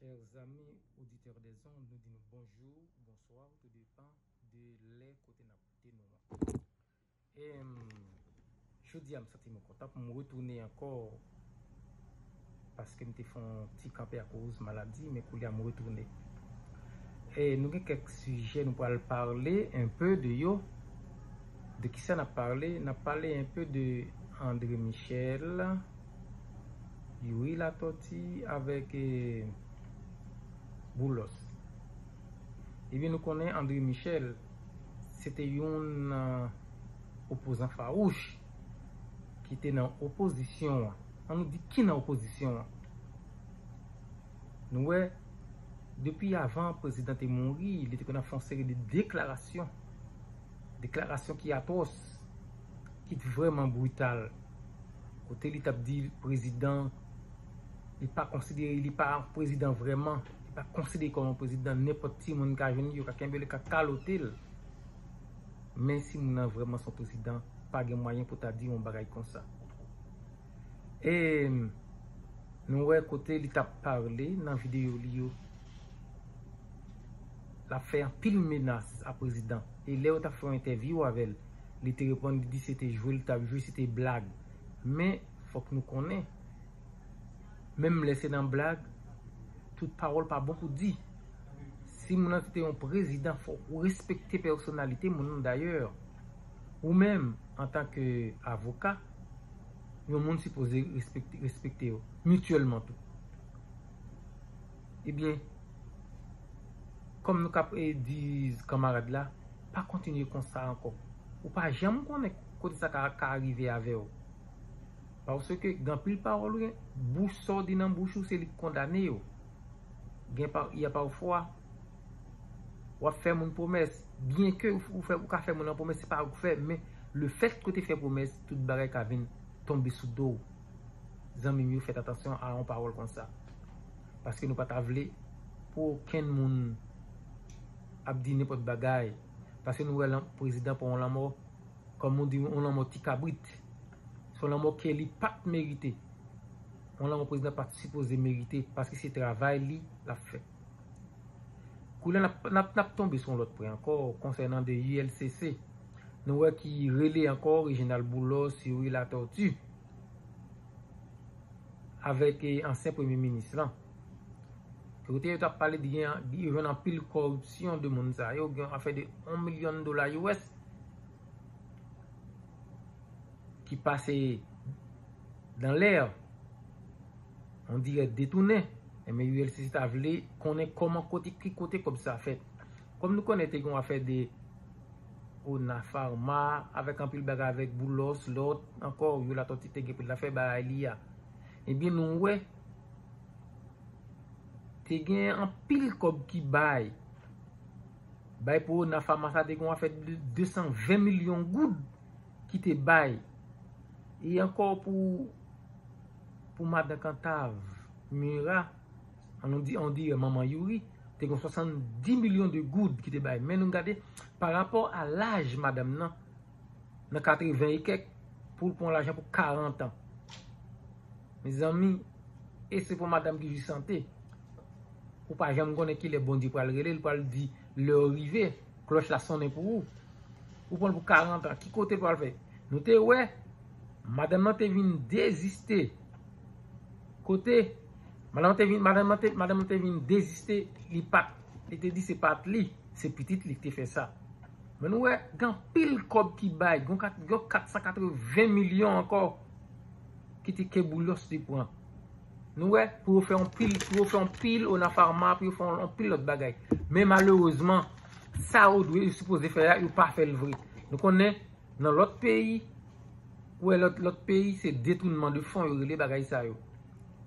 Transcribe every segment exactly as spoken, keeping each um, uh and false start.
Chers amis auditeurs des ondes, nou di nou bonjou, bonswa, tou depan de lè kote n ap koute nou an. E, m, jodi a, m santi mwen kontan pou m retounen ankò, paske m te fè yon ti kanpe akoz maladi, men koulye a m retounen. E nou gen kèk sijè nou pral pale un peu de yo. De kisa n ap pale? N ap pale un peu de André Michel, Youri Latortue avèk, eh, Boulos. Ebyen, nou konnen André Michel, se te youn nan opozan fawouch ki te nan opozisyon an. Ann nou di ki nan opozisyon an. Nou wè, depi avan prezidan te mouri, li te konn ap fè yon seri de deklarasyon. Deklarasyon ki atwòs, ki t vrèman brital. Kote li t ap di prezidan, li pa konsidere, li pa prezidan vrèman, li pa konsidere kòm yon prezidan, nenpòt timoun ka jwenn li, yo ka kenbe l, yo ka kalote l. Men si moun nan vrèman se yon prezidan, pa gen mwayen pou ta di yon bagay konsa. E nou wè kote li t ap pale nan videyo li yo. L ap fè anpil menas a prezidan. E lè yo t ap fè yon entèvyou avè l, li te reponn, li di se te jwe l t ap jwe, se te blag. Men, fòk nou konnen, menm lè se nan blag, tout pawòl pa bon pou di. Si moun nan se te yon prezidan, fòk ou respekte pèsonalite moun nan dayè. Ou menm, antanke avoka, yon moun sipoze respekte, respekte yo, mityèlman tou. Ebyen, kòm nou k ap, eh, di kanmarad la, pa kontinye konsa ankò. Ou pa janm konnen kote sa ka, ka rive avè w. Paske gen anpil pawòl ou gen, bouch sa w di nan bouch ou, se li k kondane yo. Gen pa, y a pafwa, w ap fè moun pwomès. Byen ke ou, ou fè, ou ka fè moun nan pwomès, se pa ou k fè, men le fèt ke w te fè pwomès, tout bagay ka vin tonbe sou do w. Zanmi m yo, fèt atansyon a yon pawòl konsa. Paske nou pa ta vle pou okenn moun ap di nenpòt bagay. Paske nou wè lan, prezidan pran yon lanmò, kòm ou di, yon lanmò ti kabrit. Se yon lanmò ke li pa t merite. Yon lanmò prezidan pa t sipoze merite, paske se travay li l ap fè. Koulye a n ap, n ap, n ap tonbe sou yon lòt pwen ankò, konsènan de U L C C. Nou wè ki rele ankò Reginald Boulos, Youri Latortue, avèk, eh, ansyen premye minis lan. Kote yo t ap pale de gen, yo jwenn anpil kòripsyon de moun sa yo, gen afè de yon milyon dola U S ki pase dan lè, on dirè detounen. Enben, U L C C ta vle konnen kòman, kote, ki kote kòb sa fèt. Kòm nou konnen te gen yon afè de Ona Pharma, avèk anpil bagay avèk Boulos, lòt ankò, Youri Latortue te gen pou l ta fè bagay li a. Ebyen, nou wè, te gen anpil kòb ki bay. Bay pou Ona Pharma sa te gen yon afè de de san ven milyon goud ki te bay. E ankò pou, pou madan Kantav, Mira, an nou di, on dirè manman Youri, te gen swasanndis milyon de goud ki te bay. Men nou gade, pa rapò a laj madanm nan, nan katreven e kèk, pou l pran lajan pou karant an. Mezanmi, e se pou madanm ki jis sante. Ou pa janm konnen kilè Bondye pral rele, l pral di, lè w rive, klòch la sonnen pou ou. Ou pran l pou karant an, ki kote l pral fè? Nou te wè, madanm nan te vin deziste. Kote? Madanm nan te vin, madanm nan te, madanm nan te vin deziste, li pa t, li te di se pa t li, se pitit li ki te fè sa. Men nou wè, gen anpil kòb ki bay, gen kat, gen kat san katreven milyon ankò ki te ke Boulos te pran. Nou wè, pou yo fè yon pil, pou yo fè yon pil Ona Pharma, pou yo fè yon, yon pil lòt bagay. Men malerezman, sa yo dwe, yo sipoze fè a, yo pa fè l vre. Nou konnen, nan lòt peyi, ou wè lòt, lòt peyi, se detounman de fon yo rele bagay sa yo.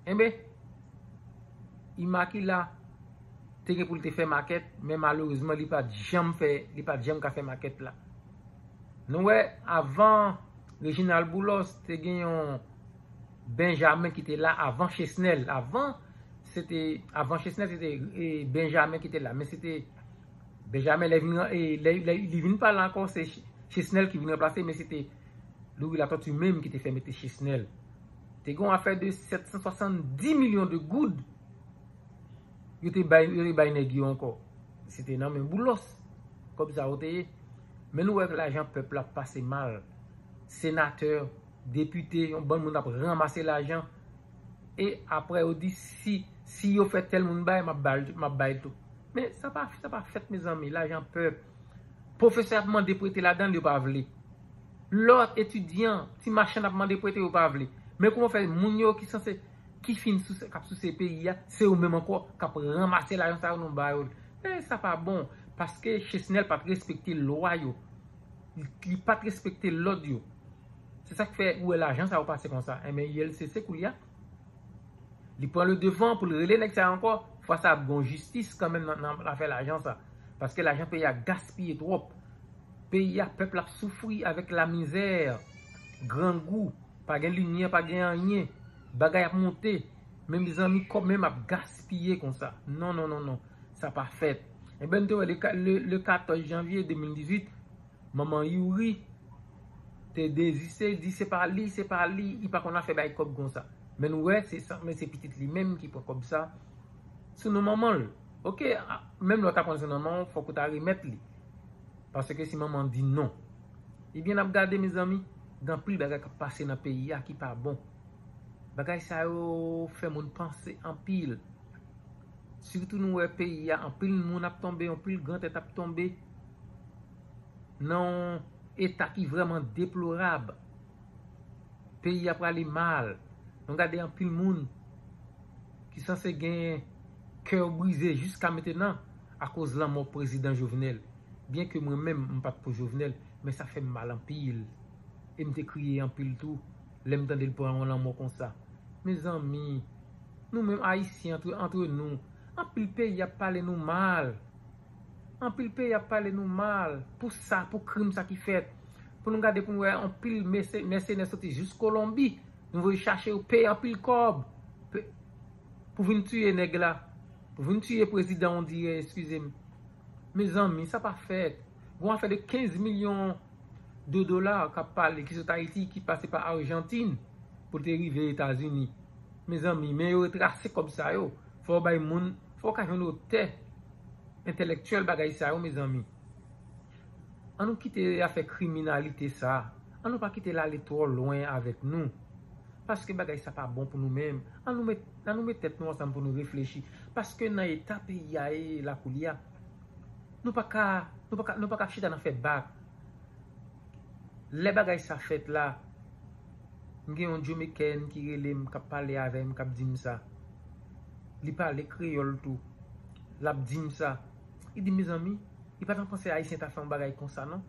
Enben, Immaculée te gen pou l te fè makèt, men malerezman, li pa t janm fè, li pa t janm ka fè makèt la. Nou wè, avan Reginald Boulos, te gen yon Benjamin ki te la avan Chesnel. Avan, se te, avan Chesnel, se te, e, Benjamin ki te la. Men se te Benjamin, lè vin, e, lè, lè li vin pa la ankò, se Ch-, Chesnel ki vin ranplase, men se te Youri Latortue menm ki te fè mete Chesnel. Te gen yon afè de sèt san swasanndis milyon de goud Yo te bay, yo te bay nèg yo ankò. Se te nan men Boulos. Kòb sa yo te ye. Men nou wè lajan pèp la pase mal. Senatè, depite, yon bann moun ap ranmase lajan. E apre yo di si, si yo fè tèl moun bay, m ap bay, m ap bay tou. Men sa pa, sa pa fèt, mezanmi, lajan pèp. Pwofesè ap mande prete ladan l, yo pa vle. Lòt etidyan, ti machann ap mande prete, yo pa vle. Men kòman fè moun yo ki sanse, ki fin souse, k ap souse peyi a, se yo menm ankò k ap ranmase lajan sa yo nou ba yo. Men sa pa bon, paske Chesnel pa t respekte lwa yo. Li, li pa t respekte lòd yo. Se sa k fè ou wè lajan sa yo pase konsa. Enben, U L C C koulye a, li pran le devan pou l rele nèg sa yo ankò. Fwa sa ap gon jistis kanmenm nan, nan afè lajan sa. Paske lajan peyi a gaspiye twòp. Peyi a, pèp la ap soufri avèk lamizè, grangou, pa gen limyè, pa gen anyen. Bagay ap monte. Men mezanmi, kòb menm ap gaspiye konsa. Non, non, non, non. Sa pa fèt. Enben, nou te wè le, ka- le, le katòz janvye de mil dizuit, manman Youri te deziste, di se pa li, se pa li, li pa konn afè bay kòb konsa. Men nou wè, se sa, men se pitit li menm ki pran kòb sa sou non manman l. Oke, a- menm lè w ta pran l sou non manman w, fòk ou ta remèt li. Paske si manman di non. Ebyen, n ap gade, mezanmi, gen anpil bagay k ap pase nan peyi a ki pa bon. Bagay sa yo fè moun panse anpil. Sitou nou wè peyi a, anpil moun ap tonbe, anpil grantèt ap tonbe nan yon eta ki vrèman deplorab. Peyi a prale mal. Nou gade anpil moun ki sanse gen kè yo brize jiska mentenan akoz lanmò prezidan Jovenel. Byenke mwen menm, m pa t pou Jovenel, men sa fè m mal anpil. E m te kriye anpil tou, lè m tande l pran yon lanmò konsa. Mezanmi, nou menm Ayisyen, antre, antre nou, anpil peyi ap pale nou mal. Anpil peyi ap pale nou mal pou sa, pou krim sa ki fèt. Pou nou gade, pou nou wè anpil mèse- mèsenè soti jis Kolonbi. Nou voye chache yo, peye anpil kòb. Pe- pou vin tiye nèg la. Pou vin tiye prezidan, on dirè, eskize m. Mezanmi, sa pa fèt. Gon afè de kenz milyon de dola k ap pale, ki sot Ayiti, ki pase pa Ajantin pou l te rive Etazini. Mezanmi, men yo retrase kòb sa yo. Fò w bay moun, fò w ka jwenn otè entèlektyèl bagay sa yo, mezanmi. An nou kite afè kriminalite sa. An nou pa kite l ale twò lwen avèk nou. Paske bagay sa pa bon pou nou menm. An nou met, an nou met tèt nou ansanm pou nou reflechi. Paske nan eta peyi a ye la koulye a, nou pa ka, nou pa ka, nou pa ka chita nan fè bak. Lè bagay sa fèt la, m gen yon Jamaican ki rele m, k ap pale avè m, k ap di m sa. Li pale kreyòl tou. L ap di m sa. Li di, mezanmi, li pa t panse Ayisyen ta fè yon bagay konsa, non.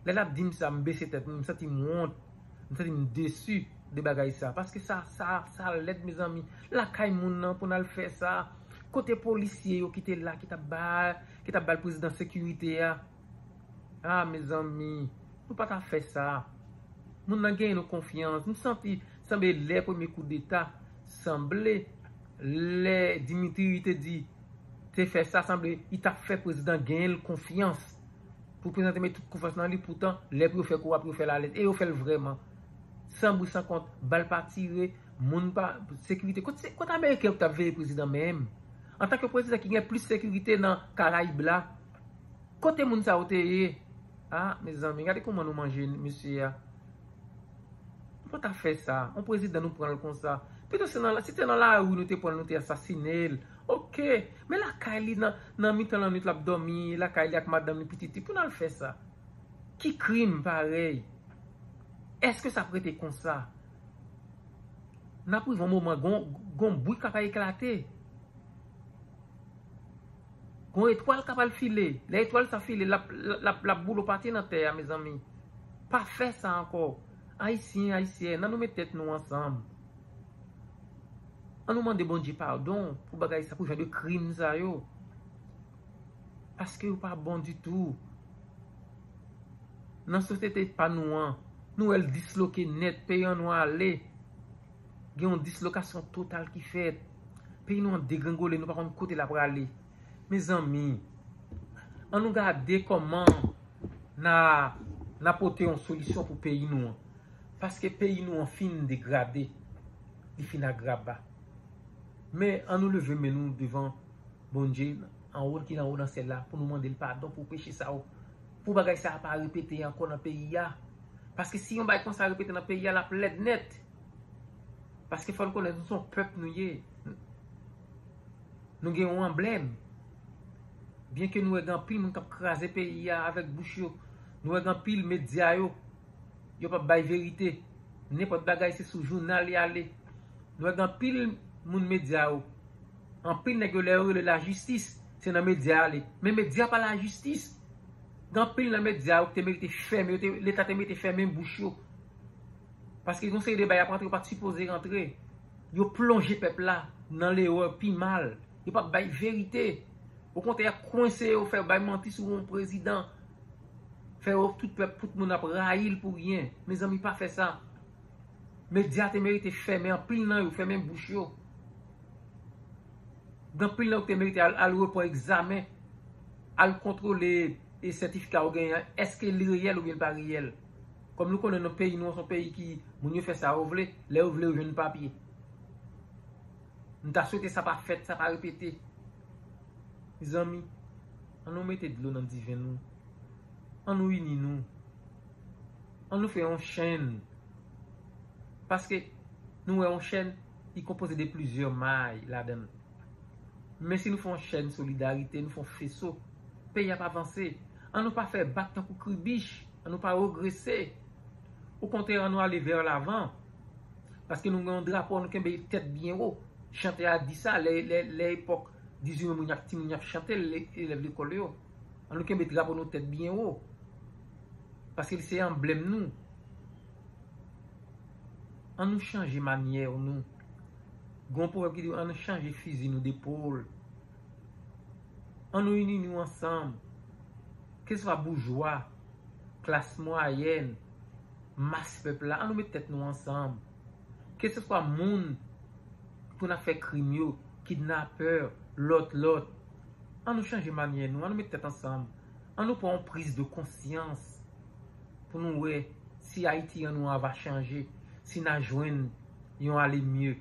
Lè l ap di m sa, m bese tèt mwen, m santi m wont, m santi m desi de bagay sa. Paske sa, sa, sa lèd, mezanmi. Lakay moun nan pou n al fè sa. Kote polisye yo ki te la, ki t ap ba, ki t ap ba l prezidan sekirite a? Ah, mezanmi, nou pa ta fè sa. Moun nan genyen nou konfyans. M santi, sanble lè premye koudeta, sanble lè Dimitri te di, te fè sa, sanble li t ap fè prezidan genyen l konfyans. Pou prezidan te met tout konfyans nan li, poutan, lè pou yo fè kou a, pou yo fè l alèz. E yo fè l vrèman. San bri san kont, bal pa tire, moun pa, sekirite. Kot, se- kot Ameriken yo ki t ap veye prezidan menm? Antanke prezidan ki gen plis sekirite nan Karayib la, kote moun sa yo te ye? Ah, mezanmi, gade kòman nou manje mesye a. Nou pa ta fè sa. Yon prezidan nou pran l konsa. Pito se nan, si te nan lari nou te pran l, nou te asasine l. Oke. Men lakay li nan, nan mitan lannwit l ap dòmi, lakay li ak madanm li, pitit li, pou n al fè sa. Ki krim parèy? Èske sa ap rete konsa? N ap rive yon moman, gon, gon bri k ap eklate. Gon etwal k ap al file. Lè etwal sa file, l ap, l ap, l ap boule w pati nan tè a, mezanmi. Pa fè sa ankò. Ayisyen, Ayisyèn, ann nou met tèt nou ansanm. Ann nou mande Bondye padon pou bagay sa, pou jan de krim sa yo. Paske yo pa bon ditou. Nan sosyete pa nou an, nou wè l disloke nèt, peyi an nou ale. Gen yon dislokasyon total ki fèt. Peyi nou an degrengole, nou pa konn kote l ap prale. Mezanmi, ann nou gade kòman n a, n a pote yon solisyon pou peyi nou an. Paske peyi nou an fin degrade, li fin agraba. Men ann nou leve men nou devan Bondye anwo ki anwo nan syèl la, pou nou mande l padon pou peche sa yo, pou bagay sa a pa repete ankò nan peyi a. Paske si yon bagay konsa repete nan peyi a, l ap lèd nèt. Paske fò n konnen nou se yon pèp nou ye. Nou gen yon anblèm. Byenke nou wè gen anpil moun k ap kraze peyi a avèk bouch yo, nou wè gen anpil medya yo, yo p ap bay verite. Nenpòt bagay se sou jounal y ale. Nou wè gen anpil moun medya yo. Anpil nèg yo lè yo rele lajistis, se nan medya y ale. Men medya pa lajistis. Gen anpil nan medya yo ki te merite fèmen, yo te, Leta te merite fèmen bouch yo. Paske gen yon seri de bagay y ap rantre, yo pa t sipoze rantre. Yo plonje pèp la nan lerè pi mal. Yo p ap bay verite. Okontrè, y ap kwense yo, fè yo bay manti sou yon prezidan. Fè yo tout pèp, tout moun ap rayi l pou ryen. Mezanmi, pa fè sa. Medya te merite fèmen, anpil nan yo fèmen bouch yo. Gen anpil nan yo ki te merite al, al repran egzamen, al kontwole e sètifika ou genyen an, èske li reyèl oubyen li pa reyèl. Kòm nou konnen nan peyi nou an, se yon peyi ki moun yo fè sa yo vle, lè yo vle yo jwenn papye. M ta swete sa pa fèt, sa pa repete. Mezanmi, an nou mete dlo nan diven nou. An nou ini nou. An nou fè yon chenn. Paske nou wè yon chenn, li konpoze de plizyè may ladan l. Men si nou fè yon chenn solidarite, nou fè yon feso, peyi a ap avanse. An nou pa fè bak tankou kribich, an nou pa regrese. Okontrè, an nou ale vè lavan. Paske nou gen yon drapo, an nou kenbe tèt byen wo. Chante a di sa, lè, lè, lè epòk dizuit me, moun y ap, timoun y ap chante l, le-, elèv lekòl yo. An nou kenbe drapo nou tèt byen wo. Paske li se anblèm nou. An nou chanje manyè nou. Gen yon pwovèb ki di, an nou chanje fizi nou depòl. An nou ini nou ansanm. Keseswa boujwa, klas mwayèn, mas pèp la, an nou met tèt nou ansanm. Keseswa moun pou n ap fè krim yo, kidnapè, lòt, lòt. An nou chanje manyè nou, an nou met tèt ansanm. An nou pran yon priz de konsyans pou nou wè si Ayiti an nou an va chanje, si n a jwenn yon ale mye.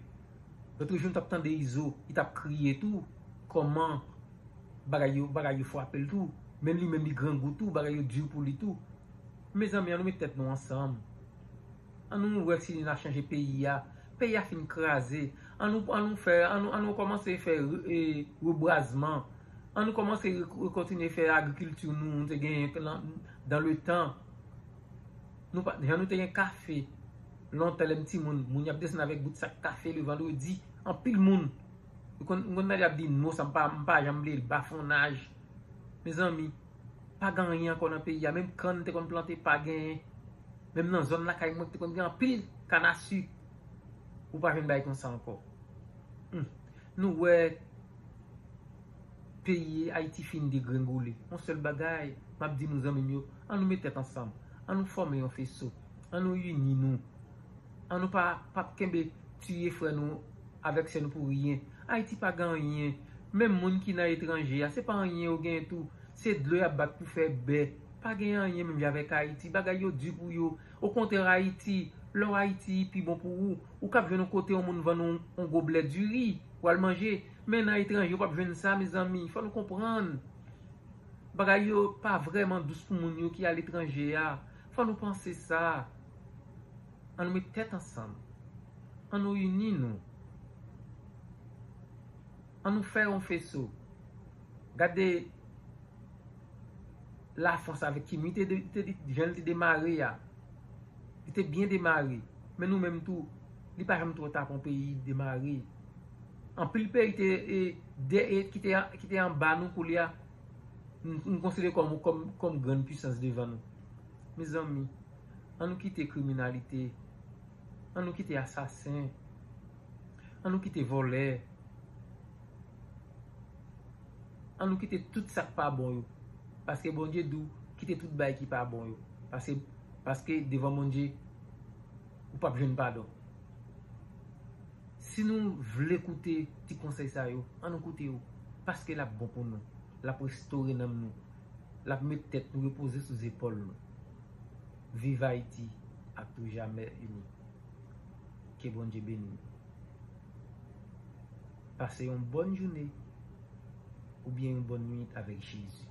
Lòt jou, m t ap tande Izo, li t ap kriye tou, kòman bagay yo, bagay yo frape l tou. Men li menm, li grangou tou, bagay yo di pou li tou. Mezanmi, an nou met tèt nou ansanm. An nou wè si n a chanje peyi a. Peyi a fin kraze. An nou, an nou fè, an nou, an nou kòmanse fè re-, e, rebwazman. An nou kòmanse re-, rekontinye fè agrikilti nou, nou te genyen lan, dan le tan. Nou pa, jan nou te gen kafe. Lontan lè m timoun, moun y ap desann avèk bout sak kafe le vandredi. Anpil moun. M konn, m konn tande y ap di mo sa, m pa, m pa janm bliye l, bafonnaj. Mezanmi, pa gen anyen ankò nan peyi a. Menm kann te konn plante, pa genyen. Menm nan zòn lakay mwen, te konn gen anpil kann a sik. Ou pa jwenn bagay konsa ankò. Hmm. Nou wè peyi Ayiti fin degrengole. Yon sèl bagay, m ap di nou, zanmi m yo, an nou met tèt ansanm. An nou fòme yon feso. An nou ini nou. An nou pa, p ap kenbe tiye frè nou avèk sè nou pou ryen. Ayiti pa gen anyen. Menm moun ki nan etranje a, se pa anyen yo genyen tou. Se dlo y ap bat pou fè bè. Pa gen anyen menm jan avèk Ayiti. Bagay yo di pou yo. Okontrè, Ayiti, lè w Ayiti, pi bon pou ou. Ou kab jwenn yon kote yon moun vann ou yon goblè diri, w al manje. Men nan etranje, w p ap jwenn sa, mezanmi. Fò nou konprann. Bagay yo pa vrèman dous pou moun yo ki aletranje a. Fò nou panse sa. An nou met tèt ansanm. An nou ini nou. An nou fè yon feso. Gade Lafrans avèk Kim, li te, de- te, jan li te demare a. Li te byen demare. Men nou menm tou, li pa janm twò ta pou yon peyi demare. Anpil peyi te, e, de, e, ki te, ki te anba nou koulye a, n, n konsidere kòm, kòm, kòm grann pwisans devan nou. Mezanmi, an nou kite kriminalite. An nou kite asasen. An nou kite vòlè. An nou kite tout sa k pa bon yo. Paske Bondye di w kite tout bagay ki pa bon yo. Paske, paske devan Bondye, ou p ap jwenn padon. Si nou vle koute ti konsèy sa yo, an nou koute yo. Paske l ap bon pou nou. L ap restore nanm nou. L ap met tèt nou repoze sou zepòl nou. Viv Ayiti a tou jamè ini. Ke Bondye beni nou. Pase yon bòn jounen. oubyen yon bòn nwit avèk Jezi.